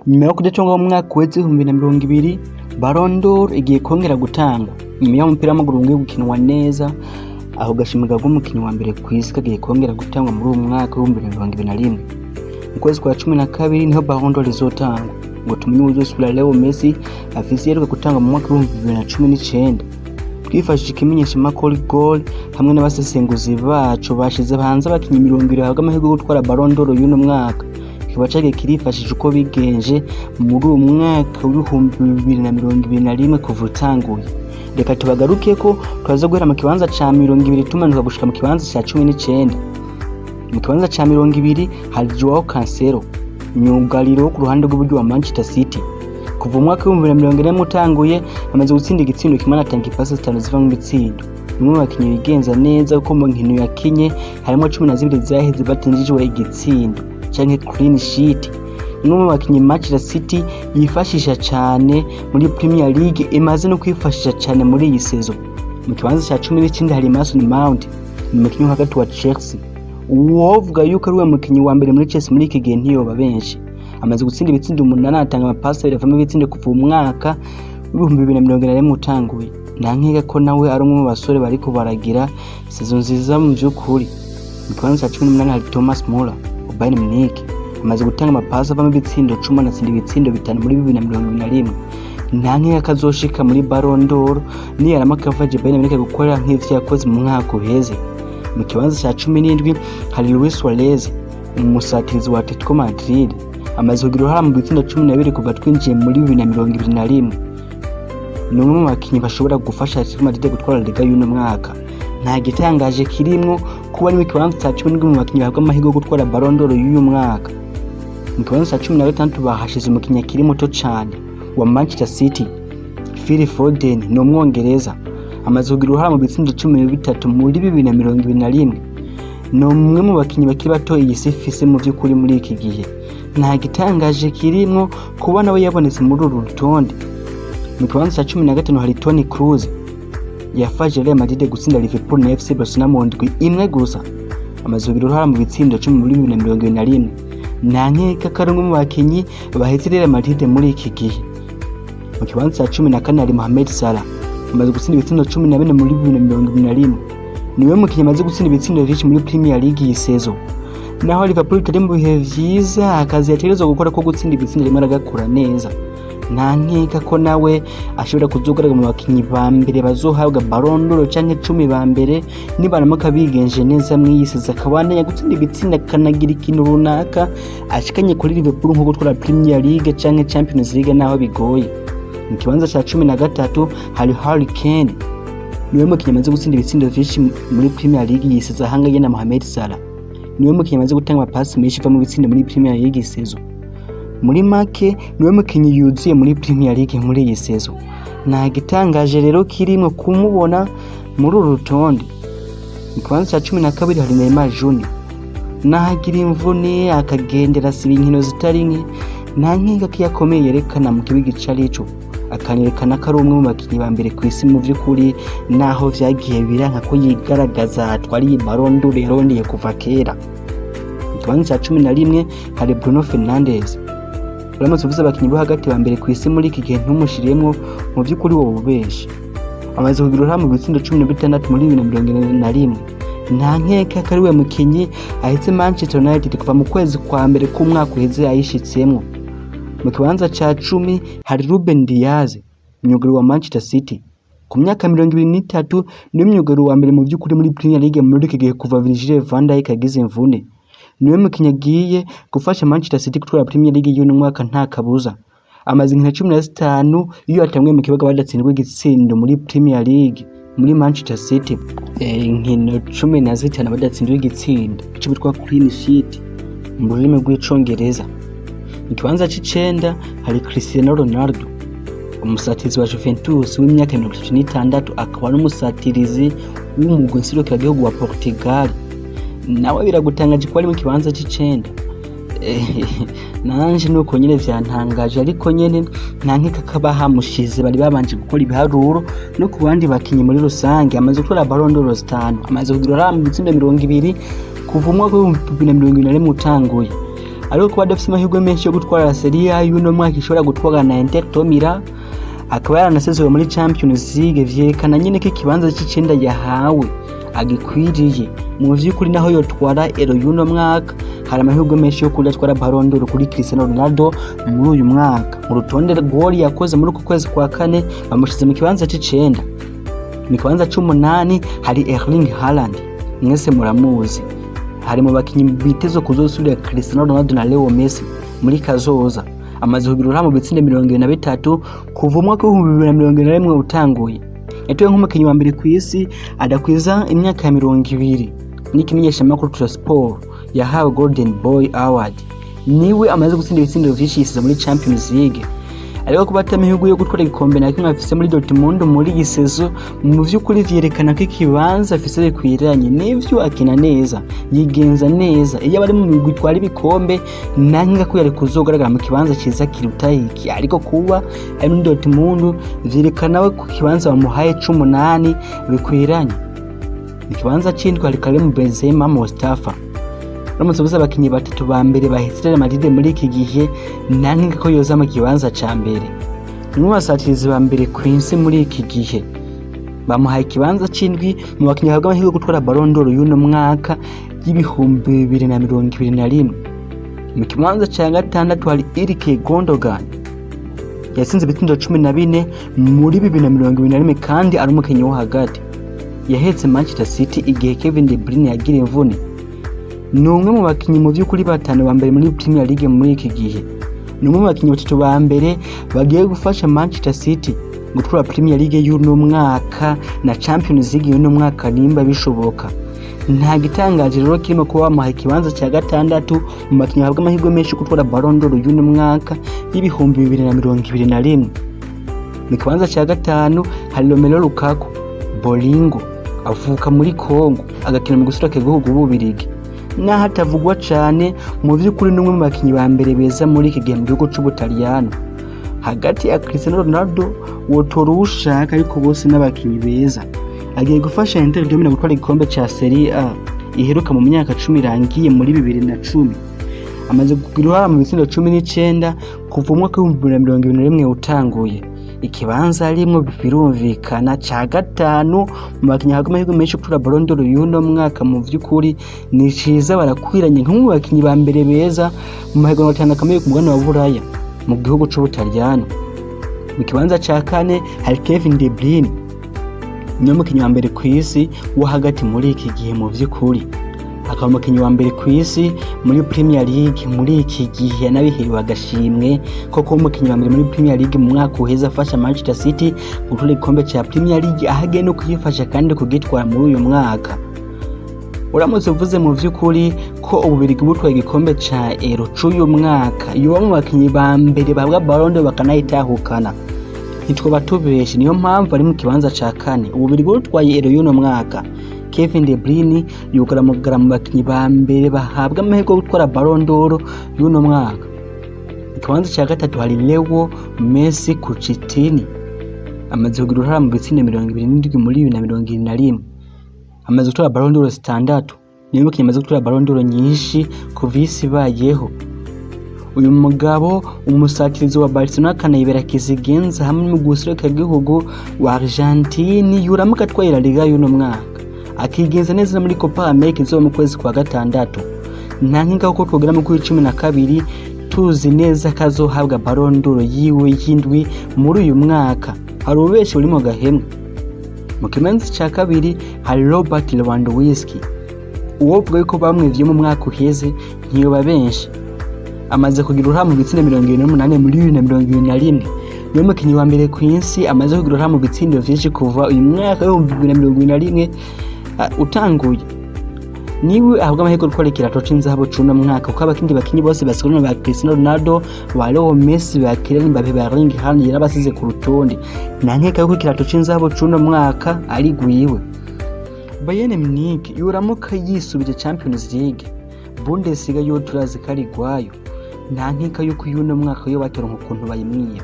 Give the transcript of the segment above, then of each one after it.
Nyuma yo kudaconga mu mwaka uheze 2020, Ballon d'Or igiye kongera gutangwa. Nyuma y'aho umupira w'amaguru wongeye gukinwa neza, aho gashimwe k'umukinyi wa mbere kw'isi kagiye kongera gutangwa muri uwu mwaka w'2021. Mu kwezi kwa 12 niho Ballon d'Or izotangwa, ngo tumenye uwuzosubira Leo Messi afise iheruka gutangwa mu mwaka w'2019. Twifashishije ikimenyeshamakuru Goal hamwe n'abasesenguzi baco, bashize hanze abakinyi 20 bahabwa amahirwe yo gutwara Ballon d'Or y'uno mwaka. Kikaba cagiye kirifashisha uko bigenje muri uwu mwaka w'2021 kuva utanguye. Reka tubagarukeko, turaza guhera mu kibanza ca 20 tumanuka gushika mu kibanza ca 19. Mu kibanza ca 20 hari Joao Cancelo, myugariro wo ku ruhande rw'iburyo wa Manchester City. Kuva mu mwaka w'2040 utanguye, amaze gutsinda igitsindo kimwe, anatanga ipasi zitanu zivamwo ibitsindo. Ni umwe mu bakinyi bigenza neza, kuko mu nkino yakinye harimwo 12 zaheze batinjijwe igitsindo canke clean sheet. Ni umwe mu bakinyi Manchester City yifashisha cane muri Premier League, imaze no kwifashisha cane muri iyi saison. Mu kibanza ca 19 hari Mason Mount, ni umukinyi wo hagati wa Chelsea. Uwovuga yuko ari we mukinyi wa mbere muri Chelsea muri iki gihe ntiyoba benshi. Amaze gutsinda ibitsindo umunani, atanga amapasi abiri avamwo ibitsindo kuva umwaka w'2021 utanguye. Nta nkeka ko nawe ari umwe mu basore bariko baragira saison nziza mu vy'ukuri. Mu kibanza ca 18 hari Thomas Muller wa Bayern Munich. Amaze gutanga amapasi avamwo ibitsindo 10, anatsinda ibitsindo bitanu muri 2021. Nta nkeka ko azoshika muri Ballon d'Or niyaramuka avaje Bayern Munich gukora nk'ivyo yakoze mu mwaka uheze. Mu kibanza ca 17 hari Luis Suarez, umusatirizi wa Atletico Madrid. Amaze kugira uruhara mu bitsindo 12 kuva twinjiye muri 2021. Ni umwe mu bakinyi bashobora gufasha Atletico Madrid gutwara Liga y'uno mwaka. Nta gitangaje kirimwo kuba ari mu kibanza ca 17 mu bakinyi bahabwa amahirwe yo gutwara Ballon d'Or y'uyu mwaka. Mu kibanza ca 16 bahashize umukinyi akiri muto cane wa Manchester City, Phil Foden. Ni umwongereza, amaze kugira uruhara mu bitsindo 13 muri 2021. Ni umwe mu bakinyi bakiri bato iyi si ifise mu vy'ukuri muri iki gihe. Nta gitangaje kirimwo kuba nawe yabonetse muri uru rutonde. Mu kibanza ca 15 hari Toni Kroos, yafashe Real Madrid gutsinda Liverpool na FC Barcelona mu ndwi imwe gusa. Amaze kugira uruhara mu bitsindo 10 muri 2021. Nta nkeka ko ari umwe mu bakinyi bahetse Real Madrid muri iki gihe. Mu kibanza ca 14 hari Mohamed Salah, amaze gutsinda ibitsindo 14 muri 2021. Niwe mukinyi amaze gutsinda ibitsindo vyinshi muri Premier League iyi saison. Naho Liverpool itari mu bihe vyiza, akazi yategerezwa gukora ko gutsinda ibitsindo rimwe aragakora neza. Nta nkeka ko nawe ashobora kuzogaragara mu bakinyi ba mbere bazohabwa Ballon d'Or canke 10 ba mbere, nibaramuka bigenje neza mw'iyi saison, akabandanya gutsinda ibitsinda, akanagira ikintu runaka ashikanye kuri Liverpool nko gutwara Premier League canke Champions League, naho bigoye. Mu kibanza ca 13 hari Harry Kane, niwe mukinyi amaze gutsinda ibitsindo vyinshi muri Premier League iyi saison, ahanganye na Mohamed Salah. Niwe mukinyi amaze gutanga amapasi menshi ava mu bitsindo muri Premier League iyi saison. Muri make, niwe mukinyi yuzuye muri Premier League muri iyi saison. Nta gitangaje rero kirimwo kumubona muri uru rutonde. Mu kibanza ca 12 hari Neymar Junior. Naho agira imvune akagendera asiba inkino zitari nke, nta nkeka ko iyo akomeye yerekana mu kibuga ico arico, akanerekana ko ari umwe mu bakinyi ba mbere kw'isi mu vy'ukuri, naho vyagiye biranka ko yigaragaza atwara iyi Ballon d'Or yarondeye kuva kera. Mu kibanza ca 11 hari Bruno Fernandes. Uramutse uvuze abakinyi bo hagati ba mbere kw'isi muri iki gihe ntumushiremwo, mu vy'ukuri woba ubeshe. Amaze kugira uruhara mu bitsindo 16 muri 2021. Nta nkeka ko ari we mukinyi ahetse Manchester United kuva mu kwezi kwa mbere k'umwaka uheze yayishitsemwo. Mu kibanza ca 10 hari Ruben Dias, myugariro wa Manchester City. Ku myaka 23, niwe myugariro wa mbere mu vy'ukuri muri Premier League muri iki gihe kuva Virgil van Dijk agize imvune. Niwe mukinyi agiye gufasha Manchester City gutwara Premier League y'uno mwaka nta kabuza. Amaze inkino 15 iyo atanguye mu kibuga badatsindwa igitsindo muri Premier League muri Manchester City. Inkino 15 badatsindwa igitsindo, ico bitwa clean sheet mu rurimi rw'icongereza. Mu kibanza c'icenda hari Cristiano Ronaldo, umusatirizi wa Juventus w'imyaka 36, akaba n'umusatirizi w'umugwi nserukiragihugu wa Portugal. Nawe biragutangaje ko ari mu kibanza c'icenda? Nanje nuko nyene vyantangaje, ariko nyene nta nkeka kaba hamushize bari babanje gukora ibiharuro no ku bandi bakinyi muri rusange. Amaze gutwara Ballon d'Or zitanu, amaze kugira uruhara mu bitsindo 20 kuva umwaka w'2021 utanguye. Ariko kuba adafise amahirwe menshi yo gutwara Serie A y'uno mwaka ishobora gutwara na Inter de Milan, akaba yaranasezewe muri Champions League, vyerekana nyene ko ikibanza c'icenda yahawe agikwiriye. Mu vy'ukuri, naho yotwara Euro y'uno mwaka, hari amahirwe menshi yo kudatwara Ballon d'Or kuri Cristiano Ronaldo muri uyu mwaka. Mu rutonde goli yakoze muri uku kwezi kwa kane, bamushize mu kibanza c'icenda. Mu kibanza c'umunani hari Erling Haaland, mwese muramuzi, hari mu bakinyi bitezwe kuzosubira Cristiano Ronaldo na Leo Messi muri kazoza. Amaze kugira uruhare mu bitsindo 23 kuva umwaka w'2021 utanguye. Yatowe nk'umukinyi wa mbere ku isi adakwiza imyaka ya 20 n'ikimenyeshamakuru Tuttosport, yahawe Golden Boy Award. Niwe amaze gutsinda ibitsindo vyinshi yisize muri Champions League. Ariko kuba atamihirwe yo gutwara igikombe na kimwe afise muri Dortmund muri iyi saison, mu vy'ukuri vyerekana ko ikibanza afise bikwiranye n'ivyo. Akina neza, yigenza neza. Iyo aba ari mu migwi itwara ibikombe, nanka ko yari kuzogaragara mu kibanza ciza kiruta iki. Ariko kuba ari muri Dortmund vyerekana we ku kibanza bamuhaye c'umunani bikwiranye. Mu kibanza c'indwi hari Karim Benzema Mostafa. Uramutse ubuze abakinyi batatu ba mbere bahetse Real Madrid muri iki gihe, nanka ko yoza mu kibanza ca mbere. Ni mu basatirizi ba mbere kw'isi muri iki gihe. Bamuhaye ikibanza c'indwi mu bakinyi bahabwa amahirwe yo gutwara Ballon d'Or y'uno mwaka y'2021. Mu kibanza ca gatandatu hari Ilkay Gundogan, yatsinze ibitsindo 14 muri 2021 kandi ari umukinyi wo hagati. Yahetse Manchester City igihe Kevin De Bruyne yagira imvune. Ni umwe mu bakinyi mu vy'ukuri batanu ba mbere muri Premier League muri iki gihe. Ni umwe mu bakinyi batatu ba mbere bagiye gufasha Manchester City gutwara Premier League y'uno mwaka na Champions League y'uno mwaka nimba bishoboka. Nta gitangaje rero kirimo kuba bamuha ikibanza cya gatandatu mu bakinyi bahabwa amahirwe menshi yo gutwara Ballon d'Or y'uno mwaka y'2021. Mu kibanza cya gatanu hari Romelu Lukaku Bolingo, avuka muri Congo, agakina mu guserukira igihugu b'Ububirigi. Naho atavugwa cane, mu vy'ukuri ni umwe mu bakinyi ba mbere beza muri iki gihe mu gihugu c'Ubutaliyano. Hagati ya Cristiano Ronaldo wotora uwo ushaka, ariko bose n'abakinyi beza. Agiye gufasha Inter de Milan gutwara igikombe ca Serie A iheruka mu myaka 10 irangiye muri 2010. Amaze kugira uruhara mu bitsindo 19 kuva umwaka w'2021 utanguye. Ikibanza arimwo birumvikana, ca gatanu mu bakinyi bahabwa amahirwe menshi yo gutwara Ballon d'Or y'uno mwaka, mu vy'ukuri ni ciza. Barakwiranye nk'umwe mu bakinyi ba mbere beza mu mahiganwa atanu akomeye ku mugabane wa Buraya mu gihugu c'Ubutaliyano. Mu kibanza ca kane hari Kevin De Bruyne, niwe mukinyi wa mbere kw'isi wo hagati muri iki gihe. Mu vy'ukuri akaba umukinyi wa mbere kw'isi muri Premier League muri iki gihe, yanabiherewe agashimwe ko kuba umukinyi wa mbere muri Premier League mu mwaka uheze, afasha Manchester City gutwara igikombe ca Premier League, aho agiye no kuyifasha kandi kugitwara muri uyu mwaka. Uramutse uvuze mu vy'ukuri ko Ububirigi butwaye igikombe ca Euro c'uyu mwaka, yoba mu bakinyi ba mbere bahabwa Ballon d'Or bakanayitahukana, ntitwoba tubeshe. Niyo mpamvu ari mu kibanza ca kane. Ububirigi butwaye Euro y'uno mwaka, Kevin De Bruyne yogaragara mu bakinyi ba mbere bahabwa amahirwe yo gutwara Ballon d'Or y'uno mwaka. Mu kibanza ca gatatu hari Leo Messi Cuccittini, amaze kugira uruhara mu bitsindo 27 muri 2021, amaze gutwara Ballon d'Or zitandatu. Niwe mukinyi amaze gutwara Ballon d'Or nyinshi kuva isi ibayeho. Uyu mugabo, umusatirizi wa Barcelona akanayibera kizigenza hamwe mu gihugu wa Argentine, yuramuka atwaye La Liga y'uno mwaka, akigenza neza muri Copa America izoba mu kwezi kwa gatandatu, nta nkinga kuko twogera mu kwezi 12 tuzi neza ko azohabwa Ballon d'Or yiwe y'indwi muri uyu mwaka. Hari ububeshi buri mu gahemwe. Mu kibanza ca kabiri hari Robert Lewandowski. Uwovuga yuko bamwivye mu mwaka uheze ntiyoba benshi. Amaze kugira uruhara mu bitsindo 28 muri 2021. Niwe mukinyi wa mbere kw'isi amaze kugira uruhara mu bitsindo vyinshi kuva uyu mwaka w'2021 utanguye. Niwe ahabwa amahirwe gutwara ikirato c'inzahabu c'uno mwaka, kuko abakindi bakinyi bose basiganwa ba Cristiano Ronaldo, ba Leo Messi, ba Kylian Mbappe, ba Erling Haaland yarabasize ku rutonde. Nta nkeka yuko ikirato c'inzahabu c'uno mwaka ari gwiwe. Bayern Munich yoramuka yisubije Champions League, Bundesliga yo turazi ko ari gwayo, nta nkeka yuko y'uno mwaka yo batoronka ukuntu bayimwiba.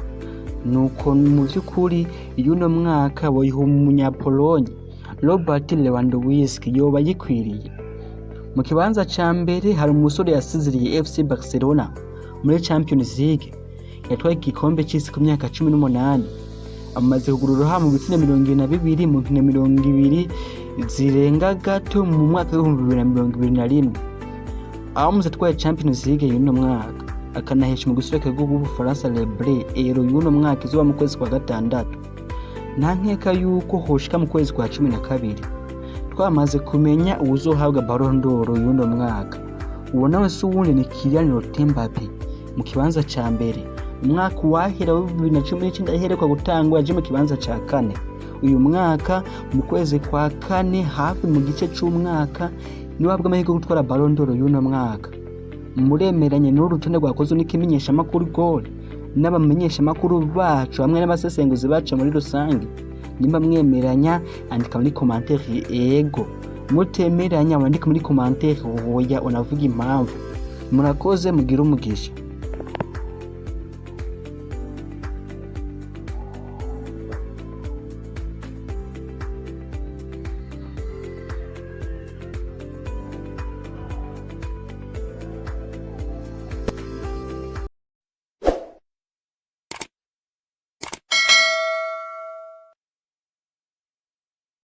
Nuko mu vy'ukuri y'uno mwaka boyiha umunyapolonye Robert Lewandowski, yoba yikwiriye. Mu kibanza ca mbere hari umusore yasezereye FC Barcelona muri Champions League, yatwaye igikombe c'isi ku myaka 18, amaze kugura uruhara mu bitsindo 22 mu nkino 20 zirenga gato mu mwaka w'2021, aho atwaye Champions League y'uno mwaka, akanahesha mu guserukira bw'Ubufaransa Les Bleus Euro y'uno mwaka izoba mu kwezi kwa gatandatu. Nta nkeka yuko hoshika mu kwezi kwa 12 twamaze kumenya uwuzohabwa Ballon d'Or y'uno mwaka. Uwo nawe si uwundi, ni Kylian Mbappe mu kibanza ca mbere. Umwaka wahera wa 2019 iherekwa gutangwa yaje mu kibanza ca kane. Uyu mwaka mu kwezi kwa kane, hafi mu gice c'umwaka, niwe ahabwa amahirwe yo gutwara Ballon d'Or y'uno mwaka. Muremeranye n'uru rutonde rwakozwe n'ikimenyeshamakuru Goal n'abamenyeshamakuru bacu hamwe n'abasesenguzi bacu muri rusange? Nimba mwemeranya, andika muri commentaire ego. Mutemeranya, wandike muri commentaire oya, unavuga impamvu. Murakoze, mugire umugisha.